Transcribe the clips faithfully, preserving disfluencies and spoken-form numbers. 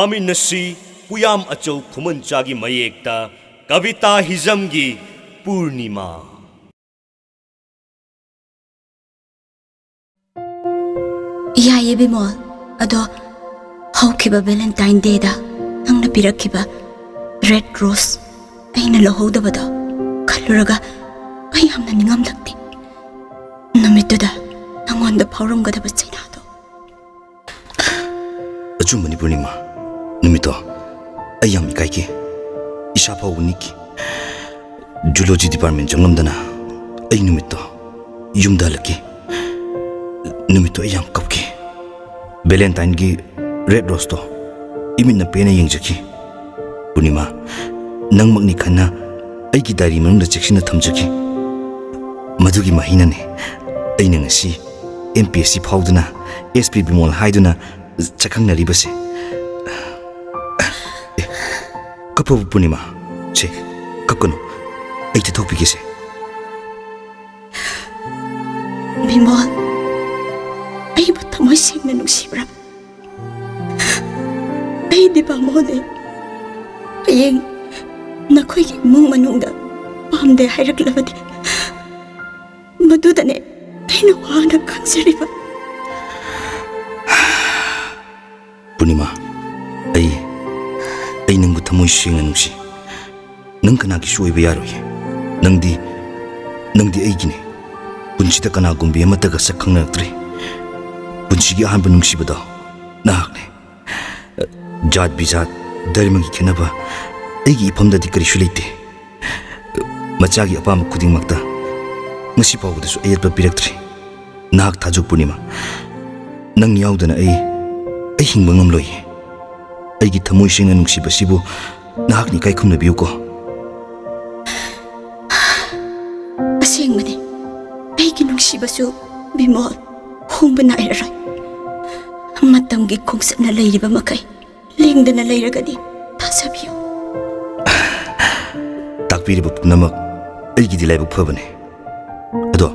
ꯄꯥꯃꯤꯟꯅꯁꯤ꯫ ꯄꯨꯌꯥꯝ ꯑꯆꯧ ꯈꯨꯃꯟꯆꯥꯒꯤ ꯃꯌꯦꯛꯇ ꯀꯕꯤꯇꯥ ꯍꯤꯖꯝꯒꯤ ꯄꯨꯔꯅꯤꯃꯥ꯫ ꯌꯥꯏꯌꯦ ꯕꯤꯃꯣꯜ, ꯑꯗꯣ ꯍꯧꯈꯤꯕ Valentine Day ꯗ ꯅꯪꯅ ꯄꯤꯔꯛꯈꯤꯕ red rose ꯑꯩꯅ ꯂꯧꯍꯧꯗꯕꯗꯣ ꯈꯜꯂꯨꯔꯒ ꯑꯩ ꯌꯥꯝꯅ ꯅꯤꯡꯉꯝꯂꯛꯇꯦ꯫ ꯅꯨꯃꯤꯠꯇꯨꯗ ꯅꯉꯣꯟꯗ ꯐꯥꯎꯔꯝꯒꯗꯕ ꯆꯩꯅꯥꯗꯣ꯫ ꯑꯆꯨꯝꯕꯅꯤ ꯄꯨꯔꯅꯤꯃꯥ, ꯅꯨꯃꯤꯠꯇꯣ ꯑꯩ ꯌꯥꯝ ꯏꯀꯥꯏꯈꯤ꯫ ꯏꯁꯥ ꯐꯥꯎꯕ ꯅꯤꯛꯈꯤ꯫ Zoology Department ꯆꯪꯂꯝꯗꯅ ꯑꯩ ꯅꯨꯃꯤꯠꯇꯣ ꯌꯨꯝꯗ ꯍꯜꯂꯛꯈꯤ꯫ ꯅꯨꯃꯤꯠꯇꯣ ꯑꯩ ꯌꯥꯝ ꯀꯞꯈꯤ꯫ Valentine ꯒꯤ red rose ꯇꯣ ꯏꯃꯤꯠꯅ ꯄꯦꯟꯅ ꯌꯦꯡꯖꯈꯤ꯫ ꯄꯨꯔꯅꯤꯃꯥ, ꯅꯪꯃꯛꯅꯤ ꯈꯟꯅ ꯑꯩꯒꯤ diary ꯃꯅꯨꯡꯗ ꯆꯦꯛꯁꯤꯟꯅ ꯊꯝꯖꯈꯤ꯫ ꯃꯗꯨꯒꯤ ꯃꯍꯩꯅꯅꯤ ꯑꯩꯅ ꯉꯁꯤ M P S C ꯐꯥꯎꯗꯨꯅ S P ꯕꯤꯃꯣꯜ ꯍꯥꯏꯗꯨꯅ ꯁꯛꯈꯪꯅꯔꯤꯕꯁꯦ꯫ ꯑꯦ, ꯀꯞꯄꯕꯨ ꯄꯨꯔꯅꯤꯃꯥ? ꯁꯦ, ꯀꯞꯀꯅꯨ, ꯑꯩ ꯇꯩꯊꯣꯛꯄꯤꯒꯦꯁꯦ꯫ ꯕꯤꯃꯣꯜ, ꯑꯩꯕꯨ ꯊꯃꯣꯏ ꯁꯦꯡꯅ ꯅꯨꯡꯁꯤꯕ꯭ꯔꯥ? ꯑꯩꯗꯤ ꯕꯥꯃꯣꯟꯅꯦ꯫ ꯍꯌꯦꯡ ꯅꯈꯣꯏꯒꯤ ꯏꯃꯨꯡ ꯃꯅꯨꯡꯗ ꯄꯥꯝꯗꯦ ꯍꯥꯏꯔꯛꯂꯕꯗꯤ, ꯃꯗꯨꯗꯅꯦ ꯑꯩꯅ ꯋꯥꯅ ꯈꯥꯡꯖꯔꯤꯕ꯫ ꯄꯨꯔꯅꯤꯃꯥ, ꯑꯩ, ꯑꯩ ꯅꯪꯕꯨ ꯊꯃꯣꯏ ꯁꯦꯡꯅ ꯅꯨꯡꯁꯤ꯫ ꯅꯪ ꯀꯅꯥꯒꯤꯁꯨ ꯑꯣꯏꯕ ꯌꯥꯔꯣꯏꯌꯦ꯫ ꯅꯪꯗꯤ, ꯅꯪꯗꯤ ꯑꯩꯒꯤꯅꯦ꯫ ꯄꯨꯟꯁꯤꯗ ꯀꯅꯥꯒꯨꯝꯕꯤ ꯑꯃꯠꯇꯒ ꯁꯛ ꯈꯪꯅꯔꯛꯇ꯭ꯔꯤ꯫ ꯄꯨꯟꯁꯤꯒꯤ ꯑꯍꯥꯟꯕ ꯅꯨꯡꯁꯤꯕꯗꯣ ꯅꯍꯥꯛꯅꯦ꯫ ꯖꯥꯠ ꯕꯤꯖꯥꯠ, ꯙꯔꯃꯒꯤ ꯈꯦꯠꯅꯕ ꯑꯩꯒꯤ ꯏꯐꯝꯗꯗꯤ ꯀꯔꯤꯁꯨ ꯂꯩꯇꯦ꯫ ꯃꯆꯥꯒꯤ ꯑꯄꯥꯝꯕ ꯈꯨꯗꯤꯡꯃꯛꯇ ꯉꯁꯤ ꯐꯥꯎꯕꯗꯁꯨ ꯑꯌꯦꯠꯄ ꯄꯤꯔꯛꯇ꯭ꯔꯤ꯫ ꯅꯍꯥꯛ ꯊꯥꯖꯧ ꯄꯨꯔꯅꯤꯃꯥ, ꯅꯪ ꯌꯥꯎꯗꯅ ꯑꯩ, ꯑꯩ ꯍꯤꯡꯕ ꯉꯝꯂꯣꯏꯌꯦ꯫ ꯑꯩꯒꯤ ꯊꯃꯣꯏ ꯁꯦꯡꯅ ꯅꯨꯡꯁꯤꯕꯁꯤꯕꯨ ꯅꯍꯥꯛꯅ ꯏꯀꯥꯏ ꯈꯨꯝꯅꯕꯤꯌꯨꯀꯣ꯫ ꯑꯁꯦꯡꯕꯅꯤ, ꯑꯩꯒꯤ ꯅꯨꯡꯁꯤꯕꯁꯨ ꯕꯤꯃꯣꯜ ꯍꯣꯡꯕ ꯅꯥꯏꯔꯔꯣꯏ꯫ ꯃꯇꯝꯒꯤ ꯈꯣꯡꯆꯠꯅ ꯂꯩꯔꯤꯕ ꯃꯈꯩ ꯂꯦꯡꯗꯅ ꯂꯩꯔꯒꯗꯤ ꯊꯥꯖꯕꯤꯌꯨ꯫ ꯇꯥꯛꯄꯤꯔꯤꯕ ꯄꯨꯝꯅꯃꯛ ꯑꯩꯒꯤꯗꯤ ꯂꯥꯏꯕꯛ ꯐꯕꯅꯦ꯫ ꯑꯗꯣ,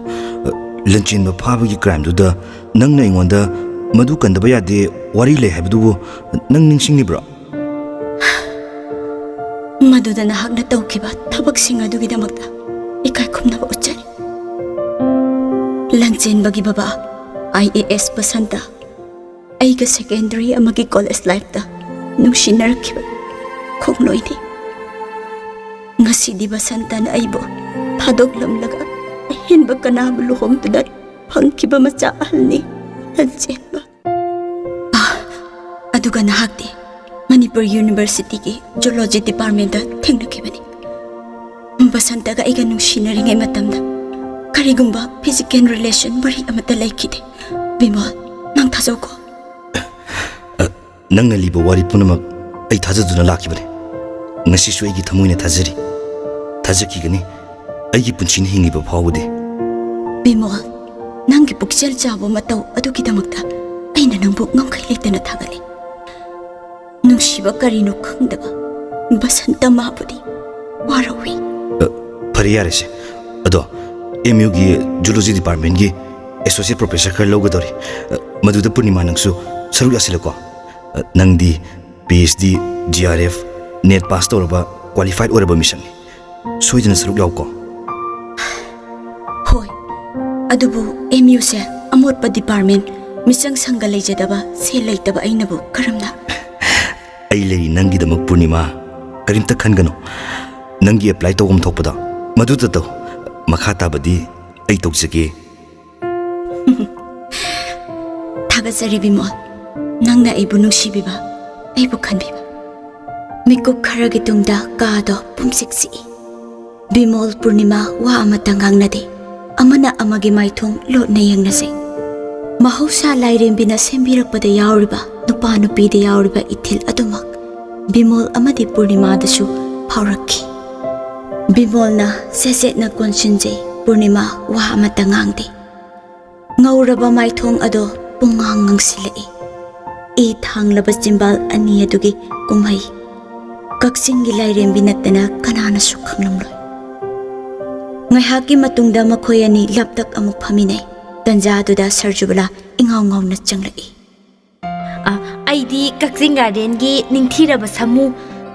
ꯂꯟꯆꯦꯟꯕ ꯐꯥꯕꯒꯤ crimeꯗꯨꯗ ꯅꯪꯅ ꯑꯩꯉꯣꯟꯗ ꯃꯗꯨ ꯀꯟꯗꯕ ꯌꯥꯗꯦ, ꯋꯥꯔꯤ ꯂꯩ ꯍꯥꯏꯕꯗꯨꯕꯨ ꯅꯪ ꯅꯤꯡꯁꯤꯡꯂꯤꯕ꯭ꯔꯣ? ꯃꯗꯨꯗ ꯅꯍꯥꯛꯅ ꯇꯧꯈꯤꯕ ꯊꯕꯛꯁꯤꯡ ꯑꯗꯨꯒꯤꯗꯃꯛꯇ ꯏꯀꯥꯏ ꯈꯨꯝꯅꯕ ꯎꯠꯆꯔꯤ꯫ ꯂꯟꯆꯦꯟꯕꯒꯤ ꯕꯕꯥ, ꯑꯥꯏ ꯑꯦ ꯑꯦꯁ ꯕꯁꯟꯇ, ꯑꯩꯒ ꯁꯦꯀꯦꯟꯗꯔꯤ ꯑꯃꯒꯤ ꯀꯣꯂꯦꯖ ꯂꯥꯏꯐꯇ ꯅꯨꯡꯁꯤꯅꯔꯛꯈꯤꯕ ꯈꯣꯡꯂꯣꯏꯅꯤ꯫ ꯉꯁꯤꯗꯤ ꯕꯁꯟꯇꯅ ꯑꯩꯕꯨ ꯊꯥꯗꯣꯛꯂꯝꯂꯒ ꯑꯍꯦꯟꯕ ꯀꯅꯥꯕꯨ ꯂꯨꯍꯣꯡꯗꯨꯅ ꯐꯪꯈꯤꯕ ꯃꯆꯥ ꯑꯍꯜꯅꯤ ꯂꯟꯆꯦꯟꯕ꯫ ꯑꯥ, ꯑꯗꯨꯒ ꯅꯍꯥꯛꯇꯤ ꯃꯅꯤꯄꯨꯔ ꯌꯨꯅꯤꯚꯔꯁꯤꯇꯤꯒꯤ ꯖꯨꯂꯣꯖꯤ ꯗꯤꯄꯥꯔꯠꯃꯦꯟꯗ ꯊꯦꯡꯅꯈꯤꯕꯅꯤ꯫ ꯕꯁꯟꯇꯒ ꯑꯩꯒ ꯅꯨꯡꯁꯤꯅꯔꯤꯉꯩ ꯃꯇꯝꯗ ꯀꯔꯤꯒꯨꯝꯕ ꯐꯤꯖꯤꯀꯦꯜ ꯔꯤꯂꯦꯁꯟ ꯃꯔꯤ ꯑꯃꯠꯇ ꯂꯩꯈꯤꯗꯦ꯫ ꯕꯤꯃꯣꯜ, ꯅꯪ ꯊꯥꯖꯧꯀꯣ꯫ ꯅꯪꯅ ꯂꯤꯕ ꯋꯥꯔꯤ ꯄꯨꯝꯅꯃꯛ ꯑꯩ ꯊꯥꯖꯗꯨꯅ ꯂꯥꯛꯈꯤꯕꯅꯤ꯫ ꯉꯁꯤꯁꯨ ꯑꯩꯒꯤ ꯊꯃꯣꯏꯅ ꯊꯥꯖꯔꯤ, ꯊꯥꯖꯈꯤꯒꯅꯤ, ꯑꯩꯒꯤ ꯄꯨꯟꯁꯤꯅ ꯍꯤꯡꯂꯤꯕ ꯐꯥꯎꯕꯗꯤ꯫ ꯕꯤꯃꯣꯜ, ꯅꯪꯒꯤ ꯄꯨꯛꯆꯦꯜ ꯆꯥꯎꯕ ꯃꯇꯧ ꯑꯗꯨꯒꯤꯗꯃꯛꯇ ꯑꯩꯅ ꯅꯪꯕꯨ ꯉꯝꯈꯩ ꯂꯩꯇꯅ ꯊꯥꯒꯠꯂꯤ꯫ ꯅꯨꯡꯁꯤꯕ ꯀꯔꯤꯅꯣ ꯈꯪꯗꯕ ꯕꯁꯟꯇ ꯃꯥꯕꯨꯗꯤ ꯋꯥꯔꯧꯏ꯫ ꯐꯔꯦ, ꯌꯥꯔꯦꯁꯦ꯫ ꯑꯗꯣ ꯑꯦꯝ ꯌꯨꯒꯤ ꯖꯨꯂꯣꯖꯤ ꯗꯤꯄꯥꯔꯠꯃꯦꯟꯒꯤ ꯑꯦꯁꯣꯁꯤꯌꯦꯠ ꯄ꯭ꯔꯣꯐꯦꯁꯔ ꯈꯔ ꯂꯧꯒꯗꯧꯔꯤ꯫ ꯃꯗꯨꯗ ꯄꯨꯔꯅꯤꯃꯥ, ꯅꯪꯁꯨ ꯁꯔꯨꯛ ꯌꯥꯁꯤꯜꯂꯀꯣ꯫ ꯅꯪꯗꯤ P H D, G R F, net pass ꯇꯧꯔꯕ, ꯀ꯭ꯋꯥꯂꯤꯐꯥꯏꯗ ꯑꯣꯏꯔꯕ ꯃꯤꯁꯛꯅꯤ꯫ ꯁꯣꯏꯗꯅ ꯁꯔꯨꯛ ꯌꯥꯎꯀꯣ꯫ ꯍꯣꯏ, ꯑꯗꯨꯕꯨ ꯑꯦꯝ ꯌꯨꯁꯦ ꯑꯃꯣꯠꯄ ꯗꯤꯄꯥꯔꯠꯃꯦꯟ, ꯃꯤꯆꯪ ꯁꯪꯒ ꯂꯩꯖꯗꯕ, ꯁꯦꯜ ꯂꯩꯇꯕ ꯑꯩꯅꯕꯨ ꯀꯔꯝꯅ? ꯑꯩ ꯂꯩꯔꯤ ꯅꯪꯒꯤꯗꯃꯛ, ꯄꯨꯔꯅꯤꯃꯥ꯫ ꯀꯔꯤꯝꯇ ꯈꯟꯒꯅꯨ꯫ ꯅꯪꯒꯤ ꯑꯦꯄ꯭ꯂꯥꯏ ꯇꯧꯐꯝ ꯊꯣꯛꯄꯗꯣ ꯃꯗꯨꯗ ꯇꯧ꯫ ꯃꯈꯥ ꯇꯥꯕꯗꯤ ꯑꯩ ꯇꯧꯖꯒꯦ꯫ ꯊꯥꯒꯠꯆꯔꯤ ꯕꯤꯃꯣꯜ, ꯅꯪꯅ ꯑꯩꯕꯨ ꯅꯨꯡꯁꯤꯕꯤꯕ, ꯑꯩꯕꯨ ꯈꯟꯕꯤꯕ꯫ ꯃꯤꯀꯨꯞ ꯈꯔꯒꯤ ꯇꯨꯡꯗ ꯀꯥꯗꯣ ꯄꯨꯝꯁꯤꯛ ꯁꯤꯛꯏ꯫ ꯕꯤꯃꯣꯜ, ꯄꯨꯔꯅꯤꯃꯥ ꯋꯥ ꯑꯃꯠꯇ ꯉꯥꯡꯅꯗꯦ꯫ ꯑꯃꯅ ꯑꯃꯒꯤ ꯃꯥꯏꯊꯣꯡ ꯂꯣꯠꯅ ꯌꯦꯡꯅꯖꯩ꯫ ꯃꯍꯧꯁꯥ ꯂꯥꯏꯔꯦꯝꯕꯤꯅ ꯁꯦꯝꯕꯤꯔꯛꯄꯗ ꯌꯥꯎꯔꯤꯕ ꯅꯨꯄꯥ ꯅꯨꯄꯤꯗ ꯌꯥꯎꯔꯤꯕ ꯏꯊꯤꯜ ꯑꯗꯨꯃꯛ ꯕꯤꯃꯣꯜ ꯑꯃꯗꯤ ꯄꯨꯔꯅꯤꯃꯥꯗꯁꯨ ꯐꯥꯎꯔꯛꯈꯤ꯫ ꯕꯤꯃꯣꯜꯅ ꯁꯦꯠ ꯁꯦꯠꯅ ꯀꯣꯟꯁꯤꯟꯖꯩ꯫ ꯄꯨꯔꯅꯤꯃꯥ ꯋꯥ ꯑꯃꯠꯇ ꯉꯥꯡꯗꯦ꯫ ꯉꯧꯔꯕ ꯃꯥꯏꯊꯣꯡ ꯑꯗꯣ ꯄꯨꯡꯉꯥꯡ ꯉꯥꯡꯁꯤꯜꯂꯛꯏ꯫ ꯏ ꯊꯥꯡꯂꯕ ꯆꯤꯝꯕꯥꯜ ꯑꯅꯤ ꯑꯗꯨꯒꯤ ꯀꯨꯝꯍꯩ ꯀꯛꯆꯤꯡꯒꯤ ꯂꯥꯏꯔꯦꯝꯕꯤ ꯅꯠꯇꯅ ꯀꯅꯥꯅꯁꯨ ꯈꯪꯂꯝꯂꯣꯏ꯫ ꯉꯥꯏꯍꯥꯛꯀꯤ ꯃꯇꯨꯡꯗ ꯃꯈꯣꯏ ꯑꯅꯤ ꯂꯞꯇꯛ ꯑꯃꯨꯛ ꯐꯝꯃꯤꯟꯅꯩ꯫ ꯇꯟꯖꯥ ꯑꯗꯨꯗ ꯁꯔꯖꯨꯕꯂꯥ ꯏꯉꯥꯎ ꯉꯥꯎꯅ ꯆꯪꯂꯛꯏ꯫ ꯑ, ꯑꯩꯗꯤ ꯀꯛꯆꯤꯡ ꯒꯥꯔꯗꯦꯟꯒꯤ ꯅꯤꯡꯊꯤꯔꯕ ꯁꯥꯃꯨ,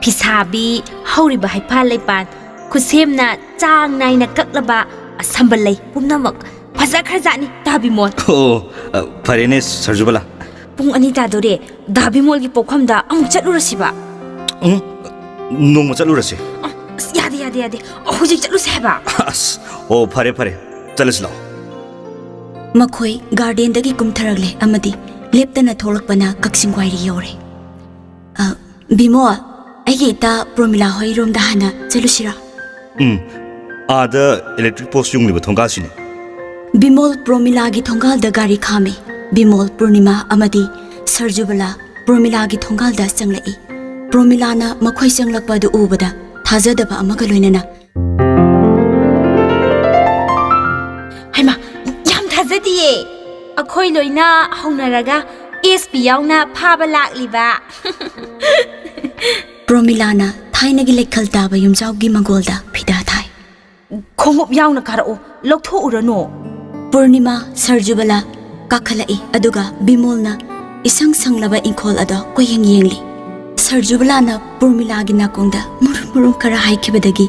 ꯐꯤꯁꯥꯕꯤ, ꯍꯧꯔꯤꯕ ꯍꯩꯐꯥ ꯂꯩꯄꯥꯟ, ꯈꯨꯠꯁꯦꯝꯅ ꯆꯥꯡ ꯅꯥꯏꯅ ꯀꯛꯂꯕ, ꯑ, ꯁꯝꯕꯜ ꯂꯩ ꯄꯨꯝꯅꯃꯛ ꯐꯖꯈ꯭ꯔꯖꯥꯠꯅꯤ, ꯗꯥ ꯕꯤꯃꯣꯜ꯫ ꯑꯣ, ꯑ, ꯐꯔꯦꯅꯦ, ꯁꯔꯖꯨꯕꯂꯥ꯫ ꯄꯨꯡ ꯑꯅꯤ ꯇꯥꯗꯣꯔꯦ꯫ ꯗꯥ ꯕꯤꯃꯣꯜꯒꯤ ꯄꯣꯛꯐꯝꯗ ꯑꯃꯨꯛ ꯆꯠꯂꯨꯔꯁꯤꯕ? ꯎꯝ, ꯅꯣꯡꯃ ꯆꯠꯂꯨꯔꯁꯤ꯫ ꯑ, ꯑꯁ, ꯌꯥꯗꯦ, ꯌꯥꯗꯦ, ꯌꯥꯗꯦ꯫ ꯍꯧꯖꯤꯛ ꯆꯠꯂꯨꯁꯦ ꯍꯥꯏꯕ꯫ ꯑꯁ, ꯑꯣ, ꯐꯔꯦ, ꯐꯔꯦ꯫ ꯆꯠꯂꯁꯤ ꯂꯥꯛꯑꯣ꯫ ꯃꯈꯣꯏ ꯒꯥꯔꯗꯦꯟꯗꯒꯤ ꯀꯨꯝꯊꯔꯛꯂꯦ ꯑꯃꯗꯤ ꯂꯦꯞꯇꯅ ꯊꯣꯛꯂꯛꯄꯅ ꯀꯛꯆꯤꯡ ꯋꯥꯏꯔꯤ ꯌꯧꯔꯦ꯫ ꯑ, ꯕꯤꯃꯣꯜ, ꯑꯩꯒꯤ ꯏꯇꯥ ꯄ꯭ꯔꯣꯃꯤꯂꯥ ꯍꯣꯏꯔꯣꯝꯗ ꯍꯥꯟꯅ ꯆꯠꯂꯨꯁꯤꯔꯥ? ꯎꯝ, ꯑꯥꯗ ꯏꯂꯦꯛꯇ꯭ꯔꯤꯛ ꯄꯣꯁ ꯌꯨꯡꯂꯤꯕ ꯊꯣꯡꯒꯥꯜꯁꯤꯅꯦ꯫ ꯕꯤꯃꯣꯜ ꯄ꯭ꯔꯣꯃꯤꯂꯥꯒꯤ ꯊꯣꯡꯒꯥꯜꯗ ꯒꯥꯔꯤ ꯈꯥꯝꯃꯤ꯫ ꯕꯤꯃꯣꯜ, ꯄꯨꯔꯅꯤꯃꯥ ꯑꯃꯗꯤ ꯁꯔꯖꯨꯕꯂꯥ ꯄ꯭ꯔꯣꯃꯤꯂꯥꯒꯤ ꯊꯣꯡꯒꯥꯜꯗ ꯆꯪꯂꯛꯏ꯫ ꯄ꯭ꯔꯣꯃꯤꯂꯥꯅ ꯃꯈꯣꯏ ꯆꯪꯂꯛꯄ ꯑꯗꯨ ꯎꯕꯗ ꯊꯥꯖꯗꯕ ꯑꯃꯒ ꯂꯣꯏꯅꯅ, ꯍꯩꯃꯥ, ꯌꯥꯝ ꯊꯥꯖꯗꯤꯌꯦ꯫ ꯑꯩꯈꯣꯏ ꯂꯣꯏꯅ ꯍꯧꯅꯔꯒ ꯑꯦꯁ ꯄꯤ ꯌꯥꯎꯅ ꯐꯥꯕ ꯂꯥꯛꯂꯤꯕ꯫ ꯄ꯭ꯔꯣꯃꯤꯂꯥꯅ ꯊꯥꯏꯅꯒꯤ ꯂꯩꯈꯜ ꯇꯥꯕ ꯌꯨꯝꯖꯥꯎꯒꯤ ꯃꯪꯒꯣꯜꯗ ꯐꯤꯗꯥ ꯊꯥꯏ꯫ ꯈꯣꯡꯎꯞ ꯌꯥꯎꯅ ꯀꯥꯔꯛꯑꯣ, ꯂꯧꯊꯣꯛꯎꯔꯅꯨ꯫ ꯄꯨꯔꯅꯤꯃꯥ, ꯁꯔꯖꯨꯕꯂꯥ ꯀꯥꯈꯠꯂꯛꯏ, ꯑꯗꯨꯒ ꯕꯤꯃꯣꯜꯅ ꯏꯁꯪ ꯁꯪꯂꯕ ꯏꯪꯈꯣꯜ ꯑꯗꯣ ꯀꯣꯏꯌꯦꯡ ꯌꯦꯡꯂꯤ꯫ ꯁꯔꯖꯨꯕꯂꯥꯅ ꯄꯨꯔꯃꯤꯂꯥꯒꯤ ꯅꯥꯀꯣꯡꯗ ꯃꯨꯔꯨꯝ ꯃꯨꯔꯨꯝ ꯈꯔ ꯍꯥꯏꯈꯤꯕꯗꯒꯤ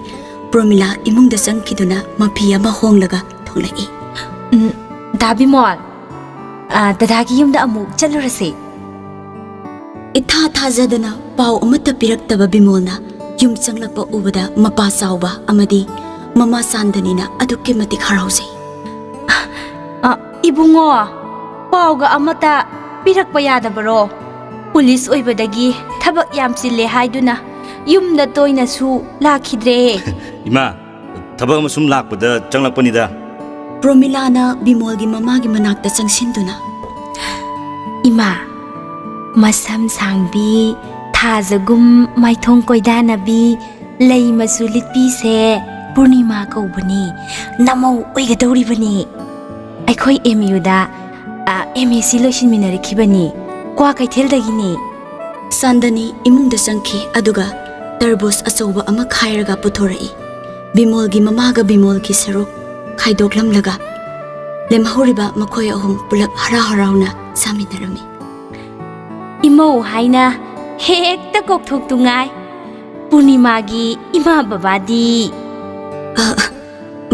ꯄꯨꯔꯃꯤꯂꯥ ꯏꯃꯨꯡꯗ ꯆꯪꯈꯤꯗꯨꯅ ꯃꯐꯤ ꯑꯃ ꯍꯣꯡꯂꯒ ꯊꯣꯛꯂꯛꯏ꯫ ꯎꯝ, ꯗꯥ ꯕꯤꯃꯣꯜ, ꯑ, ꯗꯗꯥꯒꯤ ꯌꯨꯝꯗ ꯑꯃꯨꯛ ꯆꯠꯂꯨꯔꯁꯦ꯫ ꯏꯊꯥ ꯊꯥꯖꯗꯅ ꯄꯥꯎ ꯑꯃꯠꯇ ꯄꯤꯔꯛꯇꯕ ꯕꯤꯃꯣꯜꯅ ꯌꯨꯝ ꯆꯪꯂꯛꯄ ꯎꯕꯗ ꯃꯄꯥ ꯆꯥꯎꯕ ꯑꯃꯗꯤ ꯃꯃꯥ ꯆꯥꯟꯗꯅꯤꯅ ꯑꯗꯨꯛꯀꯤ ꯃꯇꯤꯛ ꯍꯔꯥꯎꯖꯩ꯫ ꯑ, ꯏꯕꯨꯡꯉꯣ, ꯄꯥꯎꯒ ꯑꯃꯠꯇ ꯄꯤꯔꯛꯄ ꯌꯥꯗꯕꯔꯣ? ꯄꯨꯂꯤꯁ ꯑꯣꯏꯕꯗꯒꯤ ꯊꯕꯛ ꯌꯥꯝ ꯆꯤꯜꯂꯦ ꯍꯥꯏꯗꯨꯅ ꯌꯨꯝꯗ ꯇꯣꯏꯅꯁꯨ ꯂꯥꯛꯈꯤꯗ꯭ꯔꯦ꯫ ꯏꯃꯥ, ꯊꯕꯛ ꯑꯃ ꯁꯨꯝ ꯂꯥꯛꯄꯗ ꯆꯪꯂꯛꯄꯅꯤꯗ꯫ ꯄ꯭ꯔꯣꯃꯤꯂꯥꯅ ꯕꯤꯃꯣꯜꯒꯤ ꯃꯃꯥꯒꯤ ꯃꯅꯥꯛꯇ ꯆꯪꯁꯤꯟꯗꯨꯅ, ꯏꯃꯥ, ꯃꯁꯝ ꯁꯥꯡꯕꯤ, ꯊꯥꯖꯒꯨꯝ ꯃꯥꯏꯊꯣꯡ ꯀꯣꯏꯗꯥꯅꯕꯤ, ꯂꯩ ꯃꯆꯨ ꯂꯤꯠꯄꯤꯁꯦ ꯄꯨꯔꯅꯤꯃꯥ ꯀꯧꯕꯅꯤ꯫ ꯅꯃꯧ ꯑꯣꯏꯒꯗꯧꯔꯤꯕꯅꯤ꯫ ꯑꯩꯈꯣꯏ ꯑꯦꯝ ꯌꯨꯗ, ꯑ, ꯑꯦꯝ ꯑꯦꯁ ꯁꯤ ꯂꯣꯏꯁꯤꯟꯃꯤꯟꯅꯔꯛꯈꯤꯕꯅꯤ꯫ ꯀ꯭ꯋꯥ ꯀꯩꯊꯦꯜꯗꯒꯤꯅꯤ꯫ ꯆꯥꯟꯗꯅꯤ ꯏꯃꯨꯡꯗ ꯆꯪꯈꯤ, ꯑꯗꯨꯒ ꯇꯔꯕꯨꯖ ꯑꯆꯧꯕ ꯑꯃ ꯈꯥꯏꯔꯒ ꯄꯨꯊꯣꯔꯛꯏ꯫ ꯕꯤꯃꯣꯜꯒꯤ ꯃꯃꯥꯒ ꯕꯤꯃꯣꯜꯒꯤ ꯁꯔꯨꯛ ꯈꯥꯏꯗꯣꯛꯂꯝꯂꯒ, ꯂꯦꯝꯍꯧꯔꯤꯕ ꯃꯈꯣꯏ ꯑꯍꯨꯝ ꯄꯨꯂꯞ ꯍꯔꯥꯎ ꯍꯔꯥꯎꯅ ꯆꯥꯃꯤꯟꯅꯔꯝꯃꯤ꯫ ꯏꯃꯧ ꯍꯥꯏꯅ ꯍꯦꯛꯇ ꯀꯧꯊꯣꯛꯇꯨꯉꯥꯏ꯫ ꯄꯨꯔꯅꯤꯃꯥꯒꯤ ꯏꯃꯥ ꯕꯕꯥꯗꯤ? ꯑ,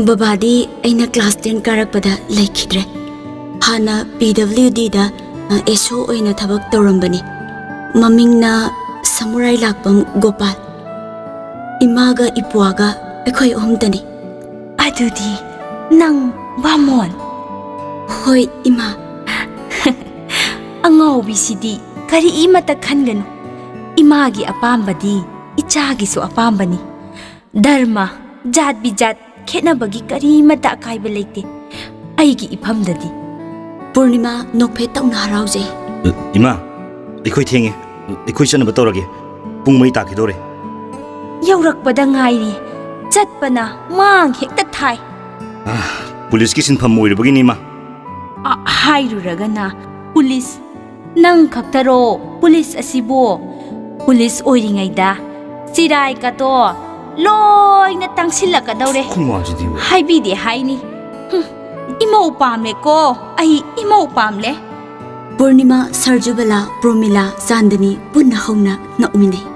ꯕꯕꯥꯗꯤ ꯑꯩꯅ ꯀ꯭ꯂꯥꯁ ꯇꯦꯟ ꯀꯥꯔꯛꯄꯗ ꯂꯩꯈꯤꯗ꯭ꯔꯦ꯫ ꯍꯥꯟꯅ ꯄꯤ ꯗꯕ꯭ꯂꯤꯎ ꯗꯤꯗ, ꯑ, ꯑꯦꯁ ꯑꯣ ꯑꯣꯏꯅ ꯊꯕꯛ ꯇꯧꯔꯝꯕꯅꯤ꯫ ꯃꯃꯤꯡꯅ ꯁꯃꯨꯔꯥꯏ ꯂꯥꯛꯄꯝ ꯒꯣꯄꯥꯜ꯫ ꯏꯃꯥꯒ ꯏꯄ꯭ꯋꯥꯒ ꯑꯩꯈꯣꯏ ꯑꯍꯨꯝꯇꯅꯤ꯫ ꯑꯗꯨꯗꯤ ꯅꯪ ꯕꯥꯃꯣꯟ? ꯍꯣꯏ, ꯏꯃꯥ꯫ ꯑꯉꯥꯎꯕꯤꯁꯤꯗꯤ ꯀꯔꯤꯃꯠꯇ ꯈꯟꯒꯅꯨ꯫ ꯏꯃꯥꯒꯤ ꯑꯄꯥꯝꯕꯗꯤ ꯏꯆꯥꯒꯤꯁꯨ ꯑꯄꯥꯝꯕꯅꯤ꯫ ꯙꯔꯃ, ꯖꯥꯠ ꯕꯤꯖꯥꯠ ꯈꯦꯠꯅꯕꯒꯤ ꯀꯔꯤꯃꯠꯇ ꯑꯀꯥꯏꯕ ꯂꯩꯇꯦ ꯑꯩꯒꯤ ꯏꯐꯝꯗꯗꯤ꯫ ꯄꯨꯔꯅꯤꯃꯥ ꯅꯣꯛꯐꯦꯠ ꯇꯧꯅ ꯍꯔꯥꯎꯖꯩ꯫ ꯏꯃꯥ, ꯑꯩꯈꯣꯏ ꯊꯦꯡꯉꯦ꯫ ꯑꯩꯈꯣꯏ ꯆꯠꯅꯕ ꯇꯧꯔꯒꯦ꯫ ꯄꯨꯡ ꯃꯔꯤ ꯇꯥꯈꯤꯗꯧꯔꯦ꯫ ꯌꯧꯔꯛꯄꯗ ꯉꯥꯏꯔꯤ꯫ ꯆꯠꯄꯅ ꯃꯥꯡ ꯍꯦꯛꯇ ꯊꯥꯏ꯫ ꯑꯥ, ꯄꯨꯂꯤꯁꯀꯤ ꯁꯤꯟꯐꯝ ꯑꯣꯏꯔꯨꯕꯒꯤꯅꯤ, ꯏꯃꯥ꯫ ꯑ, ꯍꯥꯏꯔꯨꯔꯒꯅ ꯄꯨꯂꯤꯁ꯫ ꯅꯪ ꯈꯛꯇꯔꯣ ꯄꯨꯂꯤꯁ ꯑꯁꯤꯕꯨ? ꯄꯨꯂꯤꯁ ꯑꯣꯏꯔꯤꯉꯩꯗ ꯆꯤꯔꯥꯏ ꯀꯥꯇꯣ ꯂꯣꯏꯅ ꯇꯥꯡꯁꯤꯜꯂꯛꯀꯗꯧꯔꯦ꯫ ꯈꯨꯃꯥꯁꯤꯗꯤꯕ꯫ ꯍꯥꯏꯕꯤꯗꯦ ꯍꯥꯏꯅꯤ꯫ ꯍꯨꯝ, ꯏꯃꯧ ꯄꯥꯝꯂꯦꯀꯣ, ꯑꯩ ꯏꯃꯧ ꯄꯥꯝꯂꯦ꯫ ꯄꯨꯔꯅꯤꯃꯥ, ꯁꯔꯖꯨꯕꯂꯥ, ꯄ꯭ꯔꯣꯃꯤꯂꯥ, ꯆꯥꯟꯗꯅꯤ ꯄꯨꯟꯅ ꯍꯧꯅ ꯅꯣꯛꯃꯤꯟꯅꯩ꯫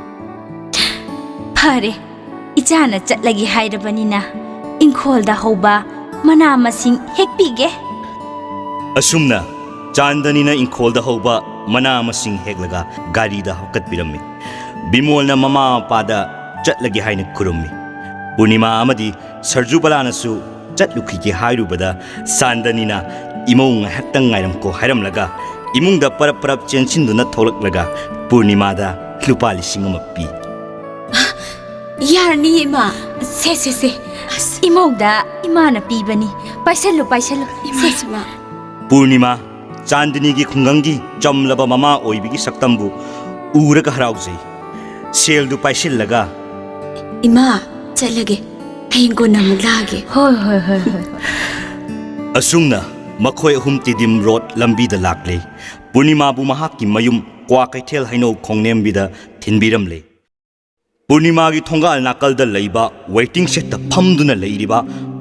ꯐꯔꯦ, ꯏꯆꯥꯅ ꯆꯠꯂꯒꯦ ꯍꯥꯏꯔꯕꯅꯤꯅ ꯏꯪꯈꯣꯜꯗ ꯍꯧꯕ ꯃꯅꯥ ꯃꯁꯤꯡ ꯍꯦꯛꯄꯤꯒꯦ꯫ ꯑꯁꯨꯝꯅ ꯆꯥꯟꯗꯅꯤꯅ ꯏꯪꯈꯣꯜꯗ ꯍꯧꯕ ꯃꯅꯥ ꯃꯁꯤꯡ ꯍꯦꯛꯂꯒ ꯒꯥꯔꯤꯗ ꯍꯥꯞꯀꯠꯄꯤꯔꯝꯃꯤ꯫ ꯕꯤꯃꯣꯜꯅ ꯃꯃꯥ ꯃꯄꯥꯗ ꯆꯠꯂꯒꯦ ꯍꯥꯏꯅ ꯈꯨꯔꯨꯝꯃꯤ꯫ ꯄꯨꯔꯅꯤꯃꯥ ꯑꯃꯗꯤ ꯁꯔꯖꯨꯕꯂꯥꯅꯁꯨ ꯆꯠꯂꯨꯈꯤꯒꯦ ꯍꯥꯏꯔꯨꯕꯗ, ꯆꯥꯟꯗꯅꯤꯅ "ꯏꯃꯧ ꯉꯥꯏꯍꯥꯛꯇꯪ ꯉꯥꯏꯔꯝꯀꯣ" ꯍꯥꯏꯔꯝꯂꯒ ꯏꯃꯨꯡꯗ ꯄꯔꯞ ꯄꯔꯞ ꯆꯦꯟꯁꯤꯟꯗꯨꯅ ꯊꯣꯛꯂꯛꯂꯒ ꯄꯨꯔꯅꯤꯃꯥꯗ ꯂꯨꯄꯥ ꯂꯤꯁꯤꯡ ꯑꯃ ꯄꯤ꯫ ꯌꯥꯔꯅꯤ, ꯏꯃꯥ꯫ ꯁꯦ, ꯁꯦ, ꯁꯦ꯫ ꯑꯁ꯫ ꯏꯃꯧꯗ ꯏꯃꯥꯅ ꯄꯤꯕꯅꯤ꯫ ꯄꯥꯏꯁꯜꯂꯨ, ꯄꯥꯏꯁꯜꯂꯨ꯫ ꯏꯃꯥ, ꯁꯦ꯫ ꯏꯃꯥ꯫ ꯄꯨꯔꯅꯤꯃꯥ, ꯆꯥꯟꯗꯅꯤꯒꯤ ꯈꯨꯡꯒꯪꯒꯤ ꯆꯝꯂꯕ ꯃꯃꯥ ꯑꯣꯏꯕꯒꯤ ꯁꯛꯇꯝꯕꯨ ꯎꯔꯒ ꯍꯔꯥꯎꯖꯩ꯫ ꯁꯦꯜꯗꯨ ꯄꯥꯏꯁꯤꯜꯂꯒ, "ꯏꯃꯥ, ꯆꯠꯂꯒꯦ꯫ ꯍꯌꯦꯡ ꯀꯣꯟꯅ ꯑꯃꯨꯛ ꯂꯥꯛꯑꯒꯦ꯫" ꯍꯣꯏ, ꯍꯣꯏ, ꯍꯣꯏ, ꯍꯣꯏ, ꯍꯣꯏ꯫ ꯑꯁꯨꯝꯅ ꯃꯈꯣꯏ ꯑꯍꯨꯝ ꯇꯤꯗꯤꯝ ꯔꯣꯗ ꯂꯝꯕꯤꯗ ꯂꯥꯛꯂꯦ꯫ ꯄꯨꯔꯅꯤꯃꯥꯕꯨ ꯃꯍꯥꯛꯀꯤ ꯃꯌꯨꯝ ꯀ꯭ꯋꯥꯀꯩꯊꯦꯜ ꯍꯩꯅꯧ ꯈꯣꯡꯅꯦꯝꯕꯤꯗ ꯊꯤꯟꯕꯤꯔꯝꯂꯦ꯫ ꯄꯨꯔꯅꯤꯃꯥꯒꯤ ꯊꯣꯡꯒꯥꯜ ꯅꯥꯀꯜꯗ ꯂꯩꯕ ꯋꯦꯇꯤꯡ ꯁꯦꯗꯇ ꯐꯝꯗꯨꯅ ꯂꯩꯔꯤꯕ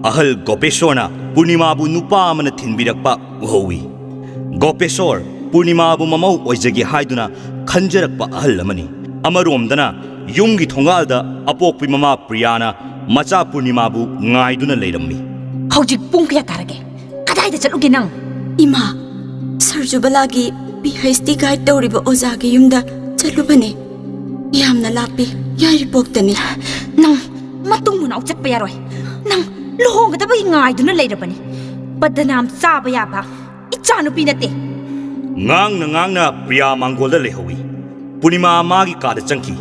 ꯑꯍꯜ ꯒꯣꯄꯦꯁꯣꯔꯅ ꯄꯨꯔꯅꯤꯃꯥꯕꯨ ꯅꯨꯄꯥ ꯑꯃꯅ ꯊꯤꯟꯕꯤꯔꯛꯄ ꯎꯍꯧꯏ꯫ ꯒꯣꯄꯦꯁꯣꯔ ꯄꯨꯔꯅꯤꯃꯥꯕꯨ ꯃꯃꯧ ꯑꯣꯏꯖꯒꯦ ꯍꯥꯏꯗꯨꯅ ꯈꯟꯖꯔꯛꯄ ꯑꯍꯜ ꯑꯃꯅꯤ꯫ ꯑꯃꯔꯣꯝꯗꯅ ꯌꯨꯝꯒꯤ ꯊꯣꯡꯒꯥꯜꯗ ꯑꯄꯣꯛꯄꯤ ꯃꯃꯥ ꯄ꯭ꯔꯤꯌꯥꯅ ꯃꯆꯥ ꯄꯨꯔꯅꯤꯃꯥꯕꯨ ꯉꯥꯏꯗꯨꯅ ꯂꯩꯔꯝꯃꯤ꯫ ꯍꯧꯖꯤꯛ ꯄꯨꯡ ꯀꯌꯥ ꯇꯥꯔꯒꯦ? ꯀꯗꯥꯏꯗ ꯆꯠꯂꯨꯒꯦ ꯅꯪ? ꯏꯃꯥ, ꯁꯔꯖꯨꯕꯂꯥꯒꯤ ꯄꯤ ꯑꯩꯆ ꯗꯤ ꯒꯥꯏꯗ ꯇꯧꯔꯤꯕ ꯑꯣꯖꯥꯒꯤ ꯌꯨꯝꯗ ꯆꯠꯂꯨꯕꯅꯦ꯫ ꯌꯥꯝꯅ ꯂꯥꯞꯄꯤ, ꯌꯥꯏꯔꯤꯄꯣꯛꯇꯅꯤ꯫ ꯅꯪ ꯃꯇꯨꯡ ꯃꯅꯥꯎ ꯆꯠꯄ ꯌꯥꯔꯣꯏ꯫ ꯅꯪ ꯂꯨꯍꯣꯡꯒꯗꯕꯒꯤ ꯉꯥꯏꯗꯨꯅ ꯂꯩꯔꯕꯅꯤ꯫ ꯕꯗꯅꯥꯝ ꯆꯥꯕ ꯌꯥꯕ ꯏꯆꯥꯅꯨꯄꯤ ꯅꯠꯇꯦ꯫ ꯉꯥꯡꯅ ꯉꯥꯡꯅ ꯄ꯭ꯔꯤꯌꯥ ꯃꯥꯡꯒꯣꯜꯗ ꯂꯩꯍꯧꯏ꯫ ꯄꯨꯔꯅꯤꯃꯥ ꯃꯥꯒꯤ ꯀꯥꯗ ꯆꯪꯈꯤ꯫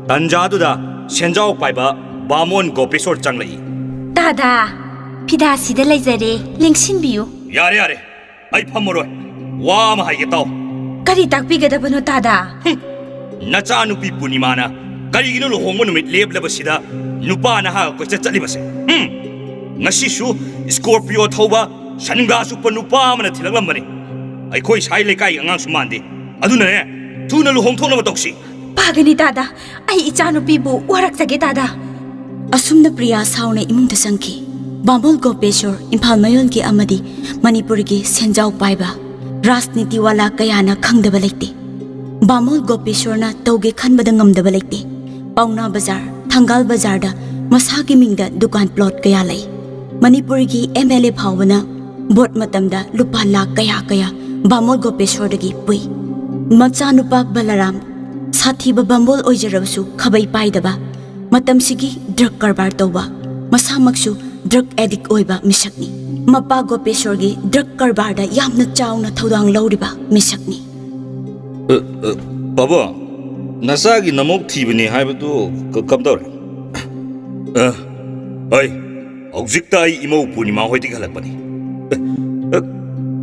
ꯇꯟꯖꯥꯗꯨꯗ ꯁꯦꯟꯖꯥꯎ ꯄꯥꯏꯕ ꯕꯥꯃꯣꯟ ꯒꯣꯄꯦꯁꯣꯔ ꯆꯪꯂꯛꯏ꯫ ꯇꯥꯗꯥ, ꯐꯤꯗꯥꯁꯤꯗ ꯂꯩꯖꯔꯦ, ꯂꯦꯡꯁꯤꯟꯕꯤꯌꯨ꯫ ꯌꯥꯔꯦ, ꯌꯥꯔꯦ, ꯑꯩ ꯐꯝꯃꯔꯣꯏ꯫ ꯋꯥ ꯑꯃ ꯍꯥꯏꯒꯦ ꯇꯥꯎ꯫ ꯀꯔꯤ ꯇꯥꯛꯄꯤꯒꯗꯕꯅꯣ ꯇꯥꯗꯥ? ꯍꯨꯝ, ꯅꯆꯥꯅꯨꯄꯤ ꯄꯨꯔꯅꯤꯃꯥꯅ ꯀꯔꯤꯒꯤꯅꯣ ꯂꯨꯍꯣꯡꯕ ꯅꯨꯃꯤꯠ ꯂꯦꯞꯂꯕꯁꯤꯗ ꯅꯨꯄꯥ ꯅꯍꯥꯒ ꯀꯣꯏꯆꯠ ꯆꯠꯂꯤꯕꯁꯦ? ꯍꯨꯝ, ꯉꯁꯤꯁꯨ ꯁ꯭ꯀꯣꯔꯄꯤꯌꯣ ꯊꯧꯕ ꯁꯟꯒ꯭ꯂꯥꯁ ꯎꯞꯄ ꯅꯨꯄꯥ ꯑꯃꯅ ꯊꯤꯜꯂꯛꯂꯝꯕꯅꯤ꯫ ꯑꯩꯈꯣꯏ ꯁꯥꯏ ꯂꯩꯀꯥꯏꯒꯤ ꯑꯉꯥꯡꯁꯨ ꯃꯥꯟꯗꯦ꯫ ꯑꯗꯨꯅꯅꯦ, ꯊꯨꯅ ꯂꯨꯍꯣꯡꯊꯣꯛꯅꯕ ꯇꯧꯁꯤ꯫ ꯐꯒꯅꯤ ꯇꯥꯗꯥ, ꯑꯩ ꯏꯆꯥꯅꯨꯄꯤꯕꯨ ꯋꯥꯔꯛꯆꯒꯦ ꯇꯥꯗꯥ꯫ ꯑꯁꯨꯝꯅ ꯄ꯭ꯔꯤꯌꯥ ꯁꯥꯎꯅ ꯏꯃꯨꯡꯗ ꯆꯪꯈꯤ꯫ ꯕꯥꯃꯣꯜ ꯒꯣꯄꯦꯁꯣꯔ ꯏꯝꯐꯥꯜ ꯃꯌꯣꯜꯒꯤ ꯑꯃꯗꯤ ꯃꯅꯤꯄꯨꯔꯒꯤ ꯁꯦꯟꯖꯥꯎ ꯄꯥꯏꯕ, ꯔꯥꯖꯅꯤꯇꯤ ꯋꯥꯂꯥ ꯀꯌꯥꯅ ꯈꯪꯗꯕ ꯂꯩꯇꯦ꯫ ꯕꯥꯃꯣꯜ ꯒꯣꯄꯦꯁꯣꯔꯅ ꯇꯧꯒꯦ ꯈꯟꯕꯗ ꯉꯝꯗꯕ ꯂꯩꯇꯦ꯫ ꯄꯥꯎꯅꯥ ꯕꯖꯥꯔ, ꯊꯪꯒꯥꯜ ꯕꯖꯥꯔꯗ ꯃꯁꯥꯒꯤ ꯃꯤꯡꯗ ꯗꯨꯀꯥꯟ ꯄ꯭ꯂꯣꯠ ꯀꯌꯥ ꯂꯩ꯫ ꯃꯅꯤꯄꯨꯔꯒꯤ ꯑꯦꯝ ꯑꯦꯜ ꯑꯦ ꯐꯥꯎꯕꯅ ꯚꯣꯠ ꯃꯇꯝꯗ ꯂꯨꯄꯥ ꯂꯥꯈ ꯀꯌꯥ ꯀꯌꯥ ꯕꯥꯃꯣꯜ ꯒꯣꯄꯦꯁꯣꯔꯗꯒꯤ ꯄꯨꯏ꯫ ꯃꯆꯥꯅꯨꯄꯥ ꯕꯂꯔꯥꯝ ꯁꯥꯊꯤꯕ ꯕꯥꯃꯣꯜ ꯑꯣꯏꯖꯔꯕꯁꯨ ꯈꯥꯕꯩ ꯄꯥꯏꯗꯕ, ꯃꯇꯝꯁꯤꯒꯤ ꯗ꯭ꯔꯒ ꯀꯔꯕꯥꯔ ꯇꯧꯕ, ꯃꯁꯥꯃꯛꯁꯨ ꯗ꯭ꯔꯒ ꯑꯦꯗꯤꯛ ꯑꯣꯏꯕ ꯃꯤꯁꯛꯅꯤ꯫ ꯃꯄꯥ ꯒꯣꯄꯦꯁꯣꯔꯒꯤ ꯗ꯭ꯔꯒ ꯀꯔꯕꯥꯔꯗ ꯌꯥꯝꯅ ꯆꯥꯎꯅ ꯊꯧꯗꯥꯡ ꯂꯧꯔꯤꯕ ꯃꯤꯁꯛꯅꯤ꯫ ꯑ, ꯑ, ꯄꯥꯕꯨꯡ, ꯅꯆꯥꯒꯤ ꯅꯃꯧ ꯊꯤꯕꯅꯤ ꯍꯥꯏꯕꯗꯨ ꯀ-, ꯀꯝꯗꯧꯔꯦ? ꯑ, ꯑꯩ, ꯍꯧꯖꯤꯛꯇ ꯑꯩ ꯏꯃꯧ ꯄꯨꯔꯅꯤꯃꯥ ꯍꯣꯏꯗꯒꯤ ꯍꯜꯂꯛꯄꯅꯤ꯫ ꯑ, ꯑ,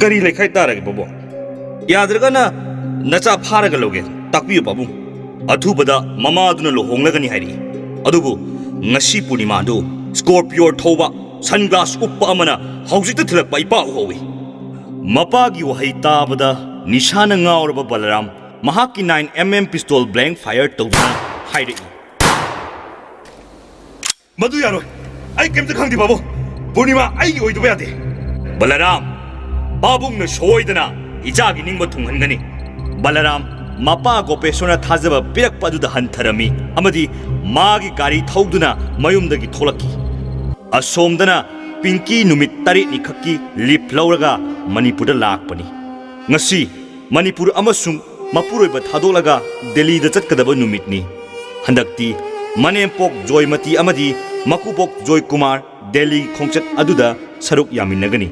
ꯀꯔꯤ ꯂꯩꯈꯥꯏ ꯇꯥꯔꯒꯦ, ꯄꯥꯕꯨꯡ? ꯌꯥꯗ꯭ꯔꯒꯅ ꯅꯆꯥ ꯐꯥꯔꯒ ꯂꯧꯒꯦ, ꯇꯥꯛꯄꯤꯌꯨ, ꯄꯥꯕꯨꯡ꯫ ꯑꯊꯨꯕꯗ ꯃꯃꯥꯗꯨꯅ ꯂꯨꯍꯣꯡꯂꯒꯅꯤ ꯍꯥꯏꯔꯛꯏ꯫ ꯑꯗꯨꯕꯨ ꯉꯁꯤ ꯄꯨꯔꯅꯤꯃꯥꯗꯨ ꯁ꯭ꯀꯣꯔꯄꯤꯌꯣ ꯊꯧꯕ, ꯁꯟꯒ꯭ꯂꯥꯁ ꯎꯞꯄ ꯑꯃꯅ ꯍꯧꯖꯤꯛꯇ ꯊꯤꯜꯂꯛꯄ ꯏꯄꯥ ꯎꯍꯧꯏ꯫ ꯃꯄꯥꯒꯤ ꯋꯥꯍꯩ ꯇꯥꯕꯗ ꯅꯤꯁꯥꯅ ꯉꯥꯎꯔꯕ ꯕꯂꯔꯥꯝ ꯃꯍꯥꯛꯀꯤ nine M M pistol blank fire ꯇꯧꯗꯨꯅ ꯍꯥꯏꯔꯛꯏ꯫ ꯃꯗꯨ ꯌꯥꯔꯣꯏ꯫ ꯑꯩ ꯀꯩꯝꯇ ꯈꯪꯗꯦ, ꯄꯥꯕꯨꯡ꯫ ꯄꯨꯔꯅꯤꯃꯥ ꯑꯩꯒꯤ ꯑꯣꯏꯗꯕ ꯌꯥꯗꯦ꯫ ꯕꯂꯔꯥꯝ, ꯄꯥꯕꯨꯡꯅ ꯁꯣꯏꯗꯅ ꯏꯆꯥꯒꯤ ꯅꯤꯡꯕ ꯊꯨꯡꯍꯟꯒꯅꯤ꯫ ꯕꯂꯔꯥꯝ ꯃꯄꯥ ꯒꯣꯄꯦꯁꯣꯔꯅ ꯊꯥꯖꯕ ꯄꯤꯔꯛꯄ ꯑꯗꯨꯗ ꯍꯟꯊꯔꯝꯃꯤ ꯑꯃꯗꯤ ꯃꯥꯒꯤ ꯒꯥꯔꯤ ꯊꯧꯗꯨꯅ ꯃꯌꯨꯝꯗꯒꯤ ꯊꯣꯛꯂꯛꯈꯤ꯫ ꯑꯁꯣꯝꯗꯅ ꯄꯤꯡꯀꯤ ꯅꯨꯃꯤꯠ ꯇꯔꯦꯠꯅꯤ ꯈꯛꯀꯤ ꯂꯤꯐ ꯂꯧꯔꯒ ꯃꯅꯤꯄꯨꯔꯗ ꯂꯥꯛꯄꯅꯤ꯫ ꯉꯁꯤ ꯃꯅꯤꯄꯨꯔ ꯑꯃꯁꯨꯡ ꯃꯄꯨꯔꯣꯏꯕ ꯊꯥꯗꯣꯛꯂꯒ ꯗꯦꯜꯂꯤꯗ ꯆꯠꯀꯗꯕ ꯅꯨꯃꯤꯠꯅꯤ꯫ ꯍꯟꯗꯛꯇꯤ ꯃꯅꯦꯝꯄꯣꯛ ꯖꯣꯏꯃꯇꯤ ꯑꯃꯗꯤ ꯃꯀꯨꯕꯣꯛ ꯖꯣꯏꯀꯨꯃꯥꯔ ꯗꯦꯜꯂꯤ ꯈꯣꯡꯆꯠ ꯑꯗꯨꯗ ꯁꯔꯨꯛ ꯌꯥꯃꯤꯟꯅꯒꯅꯤ꯫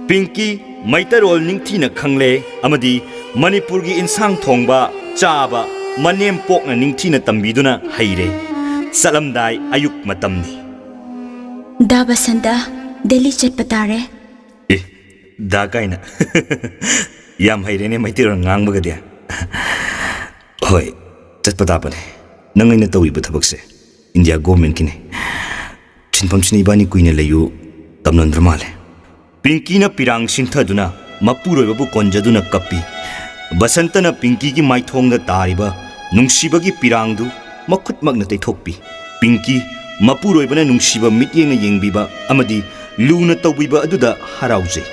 ꯄꯤꯡꯀꯤ ꯃꯩꯇꯩꯔꯣꯜ ꯅꯤꯡꯊꯤꯅ ꯈꯪꯂꯦ ꯑꯃꯗꯤ ꯃꯅꯤꯄꯨꯔꯒꯤ ꯏꯟꯁꯥꯡ ꯊꯣꯡꯕ ꯆꯥꯕ ꯃꯅꯦꯝꯄꯣꯛꯅ ꯅꯤꯡꯊꯤꯅ ꯇꯝꯕꯤꯗꯨꯅ ꯍꯩꯔꯦ꯫ ꯆꯠꯂꯝꯗꯥꯏ ꯑꯌꯨꯛ ꯃꯇꯝꯅꯤ꯫ ꯗꯥ ꯕꯁꯟꯇ, ꯗꯦꯜꯂꯤ ꯆꯠꯄ ꯇꯥꯔꯦ꯫ ꯑꯦ, ꯗꯥ ꯀꯥꯏꯅ꯫ ꯌꯥꯝ ꯍꯩꯔꯦꯅꯦ ꯃꯩꯇꯩꯔꯣꯟ ꯉꯥꯡꯕꯒꯗꯤ꯫ ꯍꯣꯏ, ꯆꯠꯄ ꯇꯥꯕꯅꯦ꯫ ꯅꯪ ꯑꯩꯅ ꯇꯧꯔꯤꯕ ꯊꯕꯛꯁꯦ ꯏꯟꯗꯤꯌꯥ ꯒꯣꯔꯃꯦꯟꯠꯀꯤꯅꯦ꯫ ꯁꯤꯟꯐꯝꯁꯤꯅ ꯏꯕꯥꯅꯤ ꯀꯨꯏꯅ ꯂꯩꯌꯨ ꯇꯝꯂꯝꯗ꯭ꯔ ꯃꯥꯜꯂꯦ꯫ ꯄꯤꯡꯀꯤꯅ ꯄꯤꯔꯥꯡ ꯁꯤꯟꯊꯗꯨꯅ ꯃꯄꯨꯔꯣꯏꯕꯕꯨ ꯀꯣꯟꯖꯗꯨꯅ ꯀꯞꯄꯤ꯫ ꯕꯁꯟꯇꯅ ꯄꯤꯡꯀꯤꯒꯤ ꯃꯥꯏꯊꯣꯡꯗ ꯇꯥꯔꯤꯕ ꯅꯨꯡꯁꯤꯕꯒꯤ ꯄꯤꯔꯥꯡꯗꯨ ꯃꯈꯨꯠꯃꯛꯅ ꯇꯩꯊꯣꯛꯄꯤ꯫ ꯄꯤꯡꯀꯤ ꯃꯄꯨꯔꯣꯏꯕꯅ ꯅꯨꯡꯁꯤꯕ ꯃꯤꯠꯌꯦꯡꯅ ꯌꯦꯡꯕꯤꯕ ꯑꯃꯗꯤ ꯂꯨꯅ ꯇꯧꯕꯤꯕ ꯑꯗꯨꯗ ꯍꯔꯥꯎꯖꯩ꯫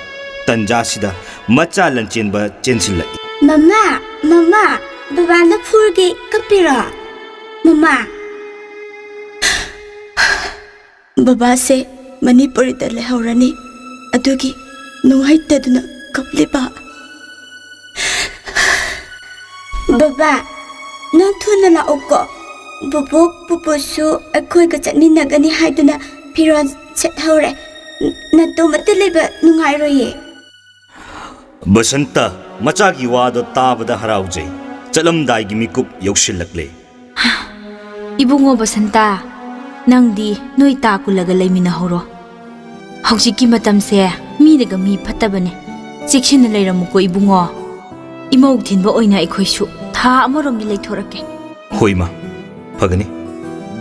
ꯇꯟꯖꯥꯁꯤꯗ ꯃꯆꯥ ꯂꯟꯆꯦꯟꯕ ꯆꯦꯟꯁꯤꯜꯂꯛꯏ꯫ ꯃꯃꯥ, ꯃꯃꯥ, ꯕꯕꯥꯅ ꯐꯨꯔꯒꯦ, ꯀꯞꯄꯤꯔꯣ? ꯃꯃꯥ꯫ ꯕꯕꯥꯁꯦ ꯃꯅꯤꯄꯨꯔꯗ ꯂꯩꯍꯧꯔꯅꯤ, ꯑꯗꯨꯒꯤ ꯅꯨꯡꯉꯥꯏꯇꯗꯨꯅ ꯀꯞꯂꯤꯕ꯫ ꯕꯕꯥ, ꯅꯪ ꯊꯨꯅ ꯂꯥꯛꯑꯣꯀꯣ꯫ ꯕꯨꯕꯣꯛ, ꯄꯨꯄꯨꯁꯨ ꯑꯩꯈꯣꯏꯒ ꯆꯠꯃꯤꯟꯅꯒꯅꯤ ꯍꯥꯏꯗꯨꯅ ꯐꯤꯔꯣꯜ ꯁꯦꯠꯍꯧꯔꯦ꯫ ꯅ-, ꯅꯇꯣꯝꯇ ꯂꯩꯕ ꯅꯨꯡꯉꯥꯏꯔꯣꯏꯌꯦ꯫ ꯕꯁꯟꯇ ꯃꯆꯥꯒꯤ ꯋꯥꯗꯣ ꯇꯥꯕꯗ ꯍꯔꯥꯎꯖꯩ꯫ ꯆꯠꯂꯝꯗꯥꯏꯒꯤ ꯃꯤꯀꯨꯞ ꯌꯧꯁꯤꯜꯂꯛꯂꯦ꯫ ꯏꯕꯨꯡꯉꯣ ꯕꯁꯟꯇ, ꯅꯪꯗꯤ ꯅꯣꯏ ꯇꯥ ꯀꯨꯜꯂꯒ ꯂꯩꯃꯤꯟꯅꯍꯧꯔꯣ꯫ ꯍꯧꯖꯤꯛꯀꯤ ꯃꯇꯝꯁꯦ ꯃꯤꯅꯒ ꯃꯤ ꯐꯠꯇꯕꯅꯦ꯫ ꯆꯦꯛꯁꯤꯟꯅ ꯂꯩꯔꯝꯃꯨꯀꯣ ꯏꯕꯨꯡꯉꯣ꯫ ꯏꯃꯧ ꯊꯤꯟꯕ ꯑꯣꯏꯅ ꯑꯩꯈꯣꯏꯁꯨ ꯊꯥ ꯑꯃꯔꯣꯝꯗꯤ ꯂꯩꯊꯣꯔꯛꯀꯦ꯫ ꯍꯣꯏ ꯏꯃꯥ, ꯐꯒꯅꯤ꯫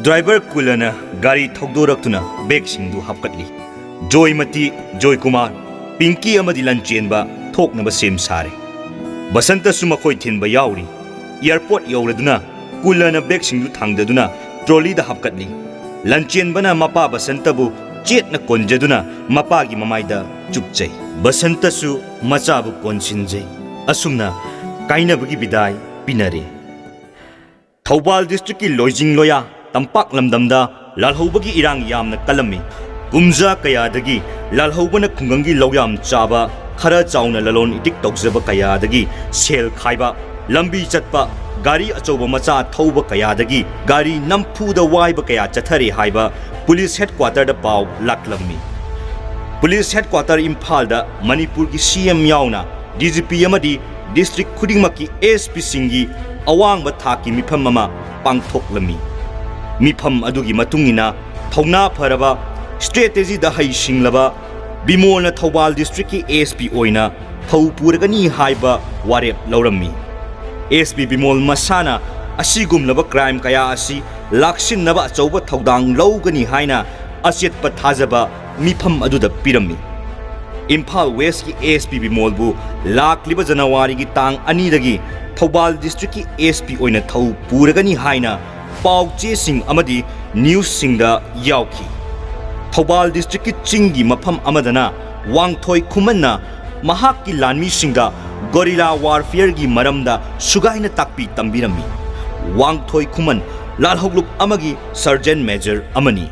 ꯗ꯭ꯔꯥꯏꯚꯔ ꯀꯨꯜꯂꯅ ꯒꯥꯔꯤ ꯊꯧꯗꯣꯔꯛꯇꯨꯅ ꯕꯦꯒꯁꯤꯡꯗꯨ ꯍꯥꯞꯀꯠꯂꯤ꯫ ꯖꯣꯏꯃꯇꯤ, ꯖꯣꯏꯀꯨꯃꯥꯔ, ꯄꯤꯡꯀꯤ ꯑꯃꯗꯤ ꯂꯟꯆꯦꯟꯕ ꯊꯣꯛꯅꯕ ꯁꯦꯝ ꯁꯥꯔꯦ꯫ ꯕꯁꯟꯇꯁꯨ ꯃꯈꯣꯏ ꯊꯤꯟꯕ ꯌꯥꯎꯔꯤ꯫ ꯑꯦꯌꯔꯄꯣꯔꯠ ꯌꯧꯔꯗꯨꯅ ꯀꯨꯜꯂꯅ ꯕꯦꯒꯁꯤꯡꯗꯨ ꯊꯥꯡꯗꯗꯨꯅ ꯇ꯭ꯔꯣꯂꯤꯗ ꯍꯥꯞꯀꯠꯂꯤ꯫ ꯂꯟꯆꯦꯟꯕꯅ ꯃꯄꯥ ꯕꯁꯟꯇꯕꯨ ꯆꯦꯠꯅ ꯀꯣꯟꯖꯗꯨꯅ ꯃꯄꯥꯒꯤ ꯃꯃꯥꯏꯗ ꯆꯨꯞꯆꯩ꯫ ꯕꯁꯟꯇꯁꯨ ꯃꯆꯥꯕꯨ ꯀꯣꯟꯁꯤꯟꯖꯩ꯫ ꯑꯁꯨꯝꯅ ꯀꯥꯏꯅꯕꯒꯤ ꯕꯤꯗꯥꯏ ꯄꯤꯅꯔꯦ꯫ ꯊꯧꯕꯥꯜ districtꯀꯤ ꯂꯣꯏꯖꯤꯡ ꯂꯣꯌꯥ ꯇꯝꯄꯥꯛ ꯂꯝꯗꯝꯗ ꯂꯥꯜꯍꯧꯕꯒꯤ ꯏꯔꯥꯡ ꯌꯥꯝꯅ ꯀꯜꯂꯝꯃꯤ꯫ ꯀꯨꯝꯖꯥ ꯀꯌꯥꯗꯒꯤ ꯂꯥꯜꯍꯧꯕꯅ ꯈꯨꯡꯒꯪꯒꯤ ꯂꯧ ꯌꯥꯝ ꯆꯥꯕ ꯈꯔ ꯆꯥꯎꯅ ꯂꯂꯣꯟ ꯏꯇꯤꯛ ꯇꯧꯖꯕ ꯀꯌꯥꯗꯒꯤ ꯁꯦꯜ ꯈꯥꯏꯕ, ꯂꯝꯕꯤ ꯆꯠꯄ, ꯒꯥꯔꯤ ꯑꯆꯧꯕ ꯃꯆꯥ ꯊꯧꯕ ꯀꯌꯥꯗꯒꯤ ꯒꯥꯔꯤ ꯅꯝꯐꯨꯗ ꯋꯥꯏꯕ ꯀꯌꯥ ꯆꯠꯊꯔꯦ ꯍꯥꯏꯕ police headquarterꯗ ꯄꯥꯎ ꯂꯥꯛꯂꯝꯃꯤ꯫ Police headquarter ꯏꯝꯐꯥꯜꯗ ꯃꯅꯤꯄꯨꯔꯒꯤ CM ꯌꯥꯎꯅ DGP ꯑꯃꯗꯤ district ꯈꯨꯗꯤꯡꯃꯛꯀꯤ ASPꯁꯤꯡꯒꯤ ꯑꯋꯥꯡꯕ ꯊꯥꯛꯀꯤ ꯃꯤꯐꯝ ꯑꯃ ꯄꯥꯡꯊꯣꯛꯂꯝꯃꯤ꯫ ꯃꯤꯐꯝ ꯑꯗꯨꯒꯤ ꯃꯇꯨꯡ ꯏꯟꯅ ꯊꯧꯅꯥ ꯐꯔꯕ, strategyꯗ ꯍꯩꯁꯤꯡꯂꯕ ꯕꯤꯃꯣꯜꯅ ꯊꯧꯕꯥꯜ districtꯀꯤ ASP ꯑꯣꯏꯅ ꯊꯧ ꯄꯨꯔꯒꯅꯤ ꯍꯥꯏꯕ ꯋꯥꯔꯦꯞ ꯂꯧꯔꯝꯃꯤ꯫ SP ꯕꯤꯃꯣꯜ ꯃꯁꯥꯅ ꯑꯁꯤꯒꯨꯝꯂꯕ crime ꯀꯌꯥ ꯑꯁꯤ ꯂꯥꯛꯁꯤꯟꯅꯕ ꯑꯆꯧꯕ ꯊꯧꯗꯥꯡ ꯂꯧꯒꯅꯤ ꯍꯥꯏꯅ ꯑꯆꯦꯠꯄ ꯊꯥꯖꯕ ꯃꯤꯐꯝ ꯑꯗꯨꯗ ꯄꯤꯔꯝꯃꯤ꯫ ꯏꯝꯐꯥꯜ Westꯀꯤ ASP ꯕꯤꯃꯣꯜꯕꯨ ꯂꯥꯛꯂꯤꯕ ꯖꯅꯋꯥꯔꯤꯒꯤ ꯇꯥꯡ ꯑꯅꯤꯗꯒꯤ ꯊꯧꯕꯥꯜ districtꯀꯤ SP ꯑꯣꯏꯅ ꯊꯧ ꯄꯨꯔꯒꯅꯤ ꯍꯥꯏꯅ ꯄꯥꯎ ꯆꯦꯁꯤꯡ ꯑꯃꯗꯤ newsꯁꯤꯡꯗ ꯌꯥꯎꯈꯤ꯫ ꯊꯧꯕꯥꯜ districtꯀꯤ ꯆꯤꯡꯒꯤ ꯃꯐꯝ ꯑꯃꯗꯅ ꯋꯥꯡꯊꯣꯏ ꯈꯨꯃꯟꯅ ꯃꯍꯥꯛꯀꯤ ꯂꯥꯟꯃꯤꯁꯤꯡꯗ guerrilla warfareꯒꯤ ꯃꯔꯝꯗ ꯁꯨꯒꯥꯏꯅ ꯇꯥꯛꯄꯤ ꯇꯝꯕꯤꯔꯝꯃꯤ꯫ ꯋꯥꯡꯊꯣꯏ ꯈꯨꯃꯟ ꯂꯥꯜꯍꯧꯂꯨꯞ ꯑꯃꯒꯤ sergeant major ꯑꯃꯅꯤ꯫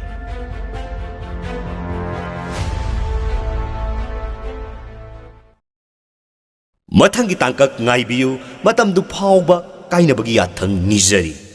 ꯃꯊꯪꯒꯤ ꯇꯥꯡꯀꯛ ꯉꯥꯏꯕꯤꯌꯨ꯫ ꯃꯇꯝꯗꯨ ꯐꯥꯎꯕ ꯀꯥꯏꯅꯕꯒꯤ ꯌꯥꯊꯪ ꯅꯤꯖꯔꯤ꯫